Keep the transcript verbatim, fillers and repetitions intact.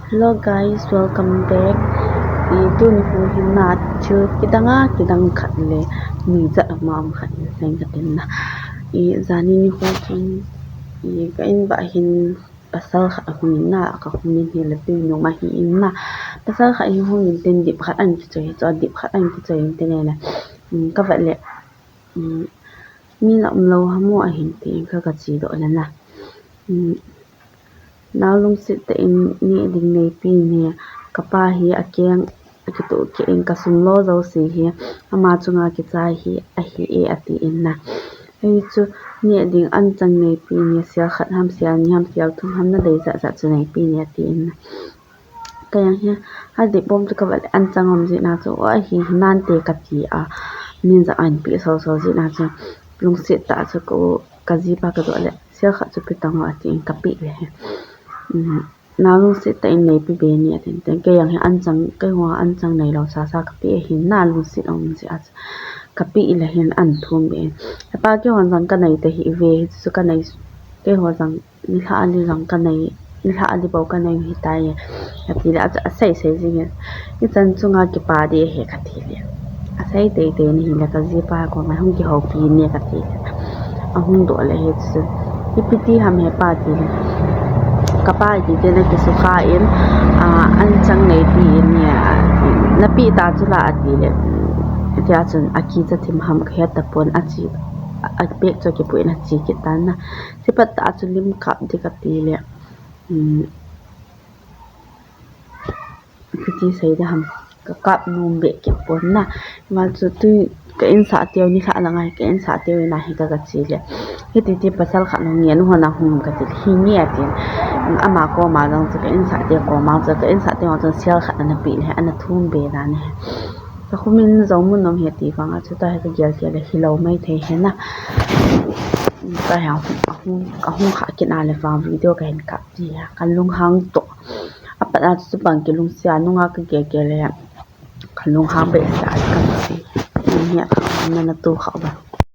Hello guys, welcome back. I tuni hin na thil kidang a, kidang khat le nui jat a um khat in seng katin na. I jani nikho hin i ka in bah hin pasal khat ahung in na, ka hung in hi le tui nung ahi in na. Pasal khat hi hung in tin dip khat ahin kichoi, chu dip khat ahin kichoi in tin le. Um, ka vet le, um, mi na um lou ham ahin tin ka, ka chi doh le na. Um, Nao lungset tah in neh ding neipi in, ka pa hi akeng akitoh keh in, ka sum lo jouse hi ama chunga kichai hi ahi e, ati in na. Hichu neh ding anchang neipi in, sel khat ham, sel ni ham, sel thum ham, na dei jat jat chu neipi in, ati in na. Ka jang hi, adip bom chu ka vet le anchang um jeh na chu, o, ahi hi nante kati a, min jat ahin pe so so jeh na chu, lungset tah chu ka, ka jipa ka doh le, sel khat chu pe tan o, ati in ka pe le hi. Um, nao lungset tah in neipe be in, ati in tin, ka jang hi anchang, keiho anchang neilou sasa ka pe ahi na, lungset um jeh a chu ka pe le hin ahin thum be in. Hepa, keihon jong ka nei tahih ve, hichu ka nei, keiho jong nilhah ali jong ka nei, nilhah ali bou ka nei u hitai, ati le, a, asei sei jing in, ichan chunga kipa ding ahi kati le. Asei teitei nahi le ka jipa koma hung kihoupi in kati le. Ahung doh le hichu, ipi ti ham hepa, ati le. Ka pa iti te na kisukha in, a, anchang neipi in, a, na pe ta chu la, ati le. Tia chun akicha thim ham ka het tapon, achi, a, a bag chu akipui in achi kit tan na. Chuphat tah chu lim kap ding kati le, um, ipi ti sei ding ham, ka kap nom be kit pon na. Ama chu tui ka insah teu, nilhah lang a hi ka insah teu in ahi ka, ka chi le. Hiti ti pasal khat hung ngen hon ahung kati le, hi nge, ati in. Ama koma jong chu ka insah teu koma chu, ka insah teu jong chu sel khat ana pe le, ana thum be dan ahi. Ka khum in jong mun um hi ti vang a, chuta hi ka gel gel le hilou maithei hi na. Ka hung, ahung, ahung kha kit na le vang video ka hin kap ding a, ka lunghang toh. Apat a chu bang kilungset a, nunga ka gel gel le ka lunghang behseh a, ka si. Ni a ka na na tu kha ba.